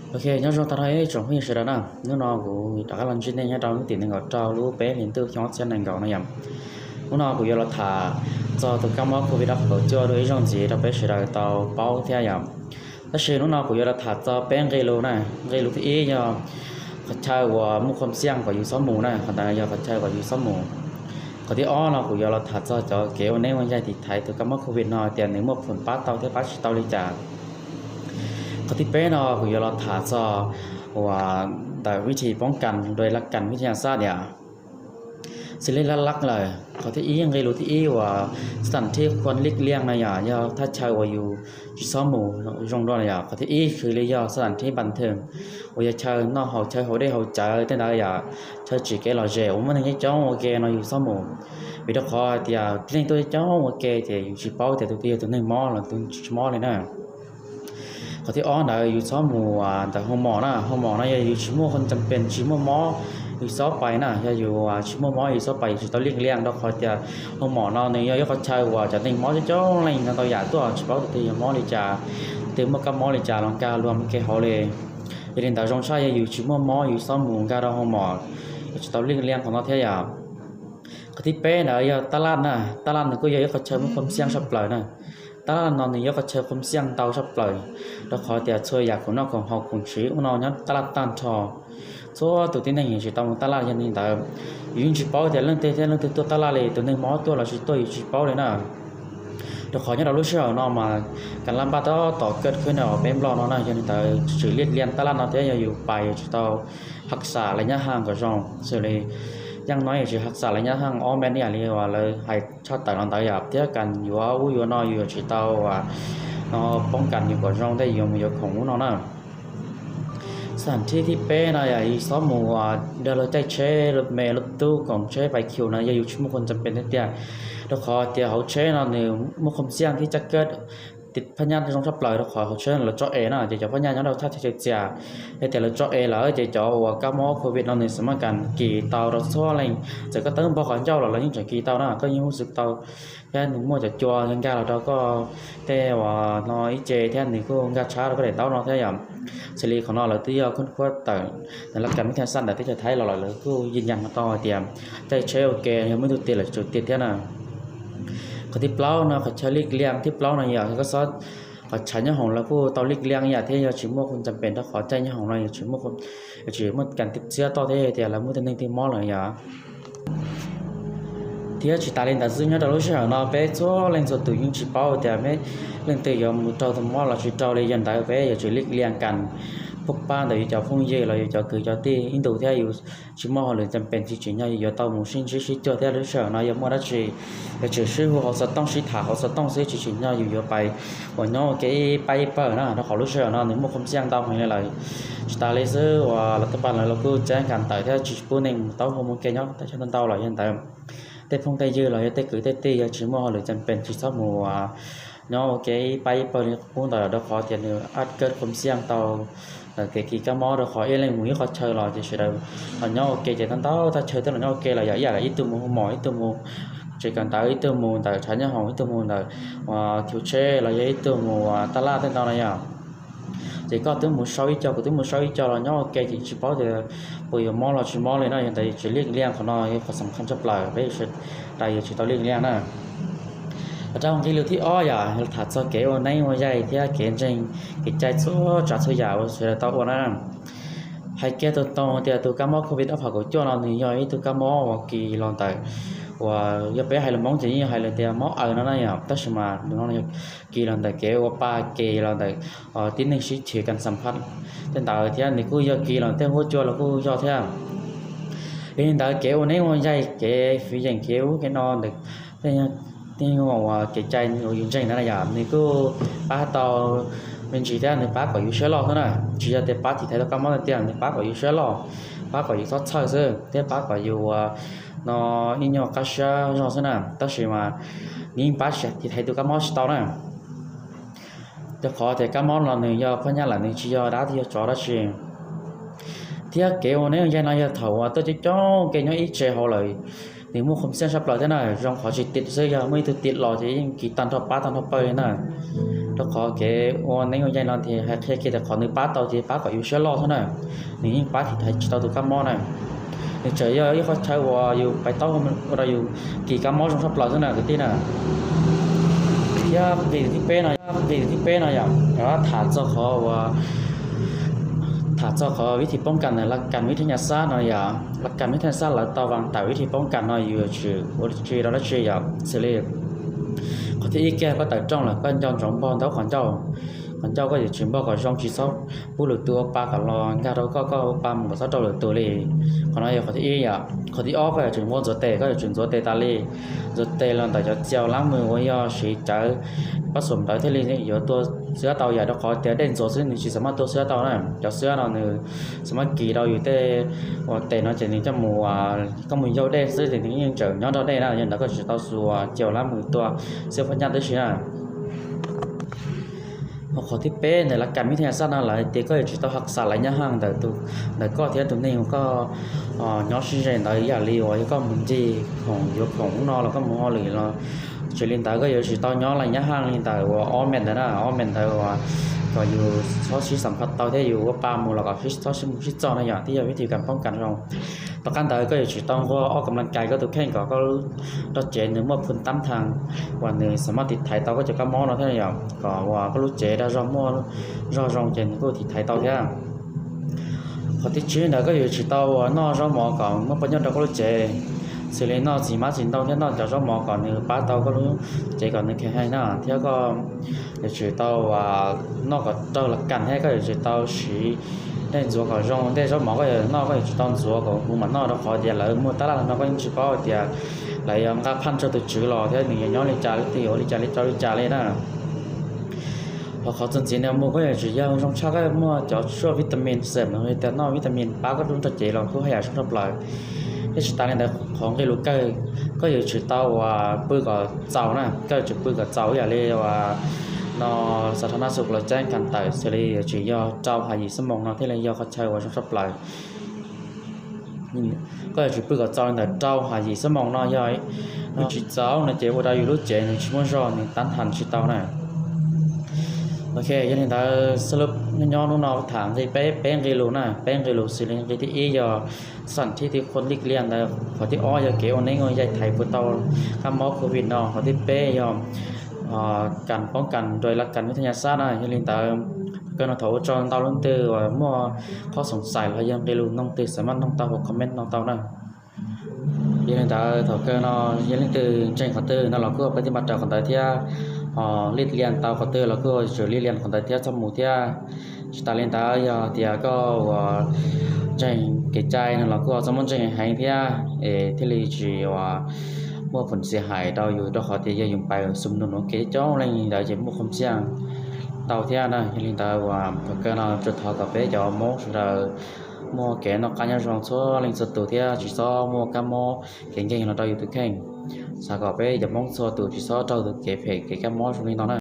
Ok, nyob zoo tag nrho ib tsoom phooj ywg sawv daws na. Hnub no kuv rov qab los ntsib nej nyob rau lub tim nees nkaum rau lub peb hlis ntuj xyoo ob txhiab nees nkaum no yom. Hnub no kuv yuav los tham txog tus kab mob covid ob phav kaum cuaj dua ib zaug ntxiv rau peb sawv daws tau paub thiab yom. Tab sis hnub no kuv yuav los tham txog peb nqe lus na. Nqe lus thib ib yog qhov chaw uas muaj khuam xiaj kom yus txhob mus na, qhov ntawd yog qhov chaw kom yus txhob mus. Qhov thib ob no kuv yuav los tham txog cov kev ua neeb ua yaig tiv thaiv tus kab mob covid no tias nws muaj phum pab tau thiab pab tsis tau li cas. Qhov thib peb no kuv yuav los tham txog uas ntawm vib thib poob kas dua laj kas vib thib yas xab tias xws li laj laj lawm. Qhov thib ib, nqe lus thib ib uas xab thas thib khuam lij liaj na yom, yog thaj chaw uas yus tsis txhob mus zoo dua na yom. Qhov thib ib xws li yog xab thas thib npas thwm uas yog chaw noj haus chaw haus dej haus cawv tej ntawd yom, chaw tsim kev lom zem uas muaj neeg coob coob ua ke no yus txhob mus, vim rau qhov hais tias tib neeg tuaj coob ua ke ces yus tsis paub tias tus twg yog tus neeg mob los tus tsis mob li na. Qhov thib ob ntawd yus txhob mus ntawm hoo mom na, hoo mom no yog yus tsis muaj khuam cam pes tsis muaj mob yus txhob pais na, yog yus tsis muaj mob yus txhob pais, yus tsis tau lij liaj rau qhov tias hoo mom no nws yog ib qhov chaw uas cov neeg mob coob coob leej ntau ntau yam tuaj tsis paub tus twg yog mob li cas, twg muaj kab mob li cas los nkag luag mus kev hauv li. Yog li ntawd zoo tshaj yog yus tsis muaj mob yus txhob mus nkag rau hoo mom, yus tsis tau lij liaj qhov no thiab yom. Qhov thib peb ntawd yog taj laj na, taj laj nws kuj yog ib qhov chaw muaj khuam xiaj tshaj plaws na. Taj laj no nws yog qhov chaw khuam xiaj ntau tshaj plaws, rau qhov tias txhua yam khoom noj khoom haus khoom siv ub no nyob taj laj tag nrho. Txhua tus tib neeg yeej tsis tau mus taj laj, yog li ntawd yus yeej tsis paub tias leej twg thiab leej twg tuaj taj laj li, tus neeg mob tuaj los tsis tuaj yus tsis paub li na. Rau qhov nyob rau lub sij hawm no mas kas laj npaj tab tom kawg khwb na peb Nplog no na, yog li ntawd tsis lij liaj taj laj no thiab yog yus pais yus tsis tau hav xam laj nyab haj kom zoo xws li yeej no yus tsis hav xam laj nyab haj ob me ib yam li uas lawv hais tshaj tawm los ntawd yom, thiab kas yuav ub yuav no yus yuav tsis tau no poob kas yus kom zoo tej yuav mus yuav khoom ub no na. Xab thas thib thib peb no yog yus txhob mus dag luag caij tsheb, luag me luag tub koom tsheb pais khiu no yog yus tsis muaj khuam cam pes tiag tiag, rau qhov tias hauv tsheb no nws muaj khuam xiaj thiab caj kab phab nyaj zoo tshaj plaws, rau qhov hauv tsheb lawv tso es na ces cov phab nyaj nyob rau thaj chaw txias, yog tias lawv tso es lawm ces cov uas kab mob covid no nws xam maj kas kis tau rau txhua leej. Txawm koj tawb npog qhov ncauj los lawv yeej tseem kis tau na, koj yeej hu xwm tau thiab nws muaj cov cua nkag los rau koj tej uas no ib ce thiab nws kuj nkag tshab rau koj daim ntaub no thiab yom. Xws li qhov no lawv twb yog khuab khuab tawm nws laj kas mib thaj xaj ntawm teb chaws Thaib los lawm, lawv kuj yeej yam no tau hais tias caij tsheb ua ke yog muaj ib tug tiag los tsis tiag thiab na. Qhov thib plaub no qhov chaw lij liaj thib plaub no yog koj xob, qhov tshav nyob hoom lawv kuj tau lij liaj ib yam thiab, yog tsis muaj khuam cam pes rau qhov caij nyob hoom no yog tsis muaj, yog tsis muaj kas tib txiab toj thiab tias lawv muaj tej neeg twg mob lawm yom. Thiab tsis tas li ntawd xwb, nyob rau lub sij hawm no peb txhua leej txhua tus yeej tsis paub tias peb leej twg yuav mus raug tus mob los tsis raug li, yog ntawd peb yuav tsum lij liaj kas pab pab ntawm yus cov phooj ywg los yus cov kwv cov tij ib ntus thiab yus tsis muaj hauj lwm cam pes tsis tsim nyog yus yuav tau mus sib ntsib sib cuag thiab. Lub sij hawm no yog muaj dab tsi yuav tsum sib hu hauv xov tooj sib tham hauv xov tooj xwb, tsis tsim nyog yus yuav pais uas nyob ua ke ib pab ib pawg na, rau qhov lub sij hawm no nws muaj khuam xiaj ntau heev li lawm. Tsis tas li xwb uas lawv tej pas lawv los kuj ceeb kas tawm thiab tsis pub neeg mus taub hau ua ke nyob teb chaws ntau ntau los yog ntawd. Tej phooj tej ywg los yog tej kwv tej tij yog tsis muaj hauj lwm cam pes tsis txhob mus uas nyob ua ke ib pab ib pawg li qub ntawd, rau qhov tias nws ab kawg khuam xiaj tau ntawm kev kis kab mob, rau qhov ib leeg mus ib qhov chaw los ces sawv daws los nyob ua ke ces ntau ntau thaj chaw twb los nyob ua ke los yog ib yam li ib tug mus hu mos, ib tug mus tsev kawm ntawv, ib tug mus ntawm tshav nyob hoom, ib tug mus ntawm khiv tsheb los yog ib tug mus uas taj laj tej ntau no yom. Ces koj twb mus sau ib co, kuv twb mus sau ib co los nyob ua ke ces tsis paub tias puas yuav mob los tsis mob li no, yog ntawd yuav tsum lij liaj qhov no yog qhov xam khaj tshaj plaws, peb yuav sawv daws yuav tsum tau lij liaj na. Rau nqe lus thib ob yom, tham txog kev ua neeb ua yaig thiab kev ntseeg kev cai txhua tsav txhua yam uas sawv daws tau ua na. Hais kiag tau tau tias tus kab mob covid ob phav kaum cuaj no nws yog ib tug kab mob uas kis los ntawm, uas yog peb hais lus Hmoob ces yeej hais lus tias mob aws no na yom, tab sis mas nws no yog kis los ntawm kev ua pa, kis los ntawm tib neeg sib chim kas xam phaj tej ntawd thiab nws kuj yog kis los tej huab cua los kuj yog thiab. Yog li ntawd kev ua neeb ua yaig kev fiv yeem kev ub kev no ntawm tej uas kev cai uas yus ntseeg ntawd na yom, nws kuj pab tau me ntsis thiab nws pab kom yus siab loj xwb na. Tsis yog tias pab tiv thaiv tus kab mob tiag tiag, nws pab kom yus siab loj, pab kom yus txhob txhawj xwb thiab pab kom yus uas no ib nyuag qab siab zog xwb na, tab sis mas nws yeej pab tiv thaiv tus kab mob tsis tau na. Rau qhov tias kab mob no nws yog phaj nyaj lawm, nws tsis yog dab tsi yog tsov dab tsi. Thiab kev ua neeb ua yaig no yog thaum uas tuaj coob coob ua ke nyob ib tse hauv lawm, Nws muaj qhov xiaj sab plaws thiab na, zoo qhov tsis tim xwb, yog muaj ib tug tim los ces yeej kis tag nrho pab tag nrho pawg li na. Rau qhov kev ua neeb ua yaig no ces hais qhia kiag tias qhov nws pab tau ces pab kom yus siab loj xwb na, nws yeej pab thim thaiv tsis tau tus kab mob na. Nws tseem yog ib qhov chaw uas yus pais taub ua rau yus kis kab mob zoo sab plaws xwb na kwv tij na. Thiab nqe thib peb no, nqe thib peb no yom, tham txog qhov uas tham txog qhov vib thib poob kas ntawm la kas vib thab nyas xab no yom, la kas vib thab nyas xab lawv tau vas tawm vib thib poob kas no yus yuav tsum ua tsi rau dab tsi yom, xws li qhov thib ib kiag koj tawm rooj lawm koj nco ntsoov npog ntau qhov ncauj, qhov ncauj koj yuav tsum npog kom zoo tsis txhob pub lwm tus ua pa kom los nkag rau koj, koj ua pa mus kom txhob raug lwm tus li. Qhov no yog qhov thib ib yom. Qhov thib ob koj yuav tsum npog ntxuav tes, koj yuav tsum ntxuav tes tas li, ntxuav tes los ntawm cov tsiaus lab mws uas yog siv cawv pab xum ntawd thiaj li yuav tua xwb tau yom, rau qhov tias dej ntxuav xwb nws tsis xav maj tua xwb tau na. Cov xwb no nws xav maj kis rau yus tej uas tes no ces nws coj mus, koj mus yau dej xwb ces nws yeej tseem nyob nrog dej na, yog ntawd koj yuav tsum tau xuas tsiaus lab mws tua xwb phab nyaj tib si na. Qhov thib peb ntawm la kas vib thab nyas xab no lawv tias koj yuav tsum tau haj xam lais nyab haj ntawm tus, ntawm koj thiab tus neeg uas koj nyob sib ze ntawd, yam li uas yog koj mus ncig khoom yuav khoom ub no los koj mus hauj lwm los tsis li ntawd koj yuav tsum tau nyob lais nyab haj li ntawm uas ob mev ntawd na, ob mev ntawd uas kom yus txhob sib xam phaj tau thiab yus ua pa mus los kom txhob sib mus sib txog no yom, thiaj yog vib thib kas poob kas zoo. Tom qab ntawd koj yuav tsum tau nquag ob kam laj kais koj tus kheej kom koj lub rog cev nws muaj phun tab thas uas nws xam maj tiv thaiv tau koj cov kab mob no thiab yom, kom uas koj lub cev dag zog muaj zog zoo ces nws kuj tiv thaiv tau thiab. Qhov thib tsib ntawd koj yuav tsum tau uas noj zaub mov kom muaj poj nyob rau koj lub cev, xws li noj txiv hmab txiv ntoo thiab noj cov zaub mov kom nws pab tau koj lub cev kom nws khev heev na, thiab koj yuav tsum tau noj kom raug la kas thiab koj yuav tsum tau siv dej ntxuav kom zoo. Tej zaub mov koj yuav noj koj yuav tsum tau ntxuav kom huv mam noj, rau qhov tias lawv muag tab laj no koj yeej tsis paub hais tias lawv yuav nqa phaj rau tus tswv los thiab nws yuav nyob li cas, leej twg yuav ua li cas li rau li cas li na. Hos qhov txuas ntxiv no mus koj yuav tsum yog zoo tshaj koj muaj cov tshuaj vitamin, xws li tias noj vitamin pab koj lub rog cev los kuj haj yam zoo tshaj plaws. Thiab tsis tas li ntawd qhov nqe lus kawg, koj yuav tsum tau uas pw kom txaus na, koj yuav tsum pw kom txaus ib yam li uas no xav thab nab xus los ceeb kas tawm xws li yuav tsum yog rau ha yim xuab moos no thiaj li yog qhov chaw uas zoo tshaj plaws. Koj yuav tsum pw kom txaus li ntawm rau ha yim xuab moos no, yog tsis txaus no ces ua rau yus lub cev nws tsis muaj zog nws tab thas tsis tau na. Ok, yog li ntawd xab lub nyob nyob hnub no tham nqe peb, peb nqe lus na, peb nqe lus xws li nqe thib ib yog xam thib thib qhuas lij lias ntawd, qhov thib ob yog kev ua neeb ua yaig thaiv puas tau kab mob covid no, qhov thib peb yog kas poob kas nruas la kas vib thab nyas xab na. Yog li ntawd kawg no thov ua tsaug ntau leej twg uas muaj qhov xoom xais los yog nqe lus ntau twg xav maj noog tau hauv comment no tau na. Yog li ntawd thaum kawg no yog leej twg ntseeg qhov twg no los kuj pab tij npaj raws qhov ntawd thiab, ho lij lias tau qhov twg los kuj tsum lij lias qhov ntawd thiab txhob mus thiab. Tsis tas li ntawd yog tias koj uas ntseeg kev cai no los kuj txhob muab ntseeg heev thiab es thiaj li tsis uas muaj phom xiam hais rau yus, rau qhov tias yog yus pais xum nus nuv kev coob leej ntawd ces muaj qhov xiam ntau thiab na. Yog li ntawd uas thaum kawg no tsuas thov kom peb cov Hmoob sawv daws muaj kev noj qab nyob zoo txhua leej txhua tus thiab tsis txhob muaj kab mob kev nkeeg los rau yus tus kheej. Xav kom peb cov Hmoob txhua tus tsis txhob raug tus kev phem kev kab mob zoo li no na.